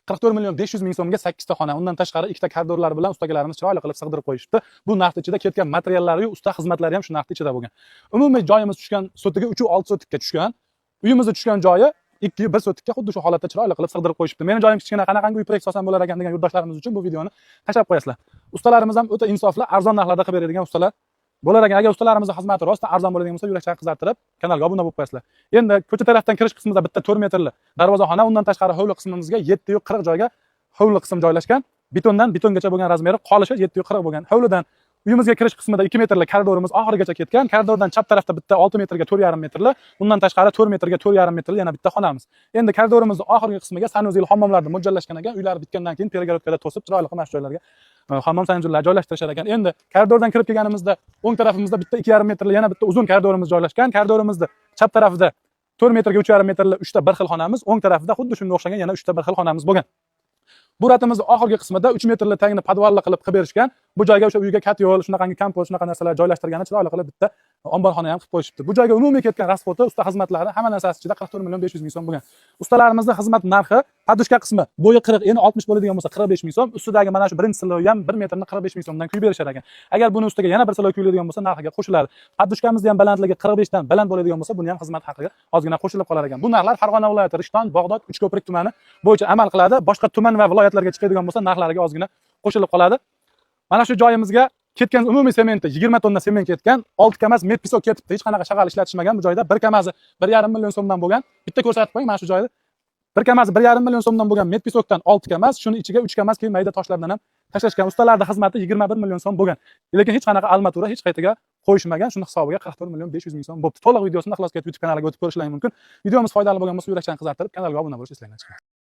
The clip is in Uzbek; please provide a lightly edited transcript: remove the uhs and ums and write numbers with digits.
44 million 500 ming so'mga 8 ta xona, undan tashqari ikkita koridorlar bilan ustalarimiz chiroyli qilib sig'dirib qo'yishibdi. Bu narxni ichida ketgan materiallari, usta xizmatlari ham shu narxni ichida bo'lgan. Umumiy joyimiz tushgan sotigi 3,6 sotikka tushgan. Uyimizni tushgan joyi 2,1 sotikka xuddi shu holatda chiroyli qilib sig'dirib qo'yishibdi. Meni joyim kichkina, qanaqangi uy proyekt solsam bo'lar ekan degan yurtdoshlarimiz uchun bu videoni tashlab qo'yasizlar. Ustalarimiz ham o'ta insofli, arzon narxlarda qilib beradigan ustalar bo'lar ekan. Agar ustalarimizni xizmati rostdan arzon bo'ladigan bo'lsa, yurakchani qizartirib, kanalga obuna bo'lib qo'yasizlar. Endi ko'cha tarafdan kirish qismida bitta 4 metrli darvozaxona, undan tashqari hovli qismimizga 740 joyga hovli qism joylashgan. Betondan betongacha bo'lgan razmeri qolishi 740 bo'lgan. Hovlidan uyimizga kirish qismida 2 metrli koridorimiz oxirigacha ketgan. Koridordan chap tarafda bitta 6 metrga 4,5 metrli, undan tashqari 4 metrga 4,5 metrli yana bitta xonamiz. Endi koridorimizning oxirgi qismiga санузел hammomlarni mo'ljallashgan ekan. Uylar bitgandan keyin перегородка da to'sib, chiroyli qilib mana shu joylarga hammom санузел lar joylashtirishar ekan. Endi koridordan kirib kelganimizda o'ng tarafimizda bitta 2,5 metrli yana bitta uzun koridorimiz joylashgan. Koridorimizda chap tarafida 4 metrga 3,5 metrli 3 ta bir xil xonamiz, o'ng tarafida xuddi shunga o'xshagan yana 3 ta bir xil xonamiz bo'lgan. Bu ratimizni oxirgi qismida 3 metrli tagini podvalli qilib qilib berishgan. Bu joyga o'sha uyga котёл, shunaqangi kompot, shunaqa narsalar joylashtirgani chiroyli qilib bitta omborxona ham qilib qo'yishibdi. Bu joyga umumiy ketgan расход i, usta xizmatlari, hamma narsasi ichida 44 million 500 ming so'm bo'lgan. Ustalarimizni xizmat narxi: подушка qismi bo'yi 40, eni 60 bo'ladigan bo'lsa, 45 ming so'm, ustidagi mana shu birinchi слой ham 1 metrni 45 ming so'mdan quyib berishar ekan. Agar buni ustiga yana bir слой quyiladigan bo'lsa, narxiga qo'shiladi. Подушка mizni ham balandligi 45 dan baland bo'ladigan bo'lsa, buni ham xizmat haqiga ozgina qo'shilib qolar ekan. Bu narxlar Farg'ona viloyati, Rishton, Bag'dod, Uchko'prik tumani bo'yicha amal qiladi. Boshqa tuman va viloyatlarga chiqadigan bo'lsa, narxlariga ozgina qo'shilib qoladi. Mana shu joyimizga ketgan umumiy sementi 20 tonna sement ketgan, 6 kamaz мед песок ketibdi. Hech qanaqa shag'al ishlatishmagan bu joyda. Bir kamazi 1,5 million so'mdan bo'lgan. Bitta ko'rsatib qo'ying mana shu joyda. Bir kamazi 1,5 million so'mdan bo'lgan мед песок dan 6 kamaz, shuni ichiga 3 kamaz keyin mayda toshlardan ham tashlashgan. Ustalarning xizmati 21 million so'm bo'lgan. Lekin hech qanaqa armatura hech qayerga qo'yishmagan. Shuni hisobiga 44 million 500 ming so'm bo'pti. To'liq videosini Ixlos YouTube kanaliga o'tib ko'rishlaring mumkin. Videomiz foydali bo'lgan bo'lsa, yurakchani qizartirib, kanalga obuna bo'lish esinglardan chiqmasin.